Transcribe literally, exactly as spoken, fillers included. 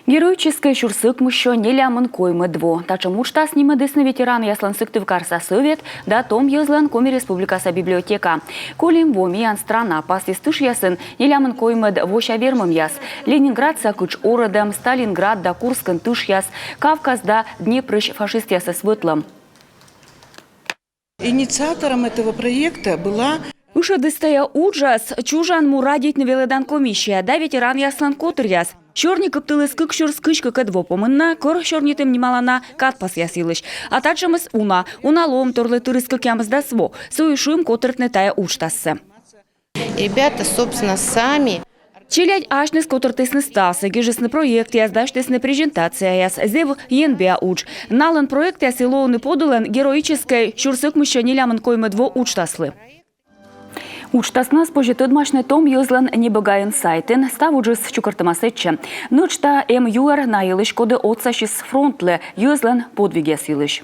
Героическӧй сюрс ӧкмыссё нелямын коймӧд во. Татшӧм уджтас нимӧдісны ветеранъяслӧн Сыктывкарса сӧвет да том йӧзлӧн Коми Республикаса библиотека. Коли во миян страна пасйис тышъясын нелямын коймӧд вося вермӧмъяс: Ленинградса кытш орӧдӧм, Сталинград да Курскын тышъяс, Кавказ да Днепрысь фашистъясӧс вӧтлӧм. Инициатором этого проекта была Ышӧдіс тайӧ уджас чужан му радейтны велӧдан комиссия да ветеранъяслӧн котыръяс. Сёрни кыптыліс кык сюрс кызь кыкӧд во помын на, кор сёрнитім нималана кадпасъяс йылысь. А татшӧмыс уна. Уна лоӧмторлы тырис кӧкъямысдас во. Сійӧ шуим котыртны тайӧ уджтассӧ. Ребята, собственно, сами Челядь асьныс котыртісны ставсӧ, гижисны проектъяс, дасьтісны презентацияяс. Зэв енбиа удж. Налӧн проектъясыс лоӧны подулӧн героическӧй сюрс ӧкмыссё нелямын коймӧд во уджтаслы. Уджтаснас позьӧ тӧдмасьны том йӧзлӧн небӧгаын сайтын. Став уджыс чукӧртӧма сэтчӧ. Нӧшта эм юӧр на йылысь, коді отсасис фронтлы йӧзлӧн подвигъяс йылысь.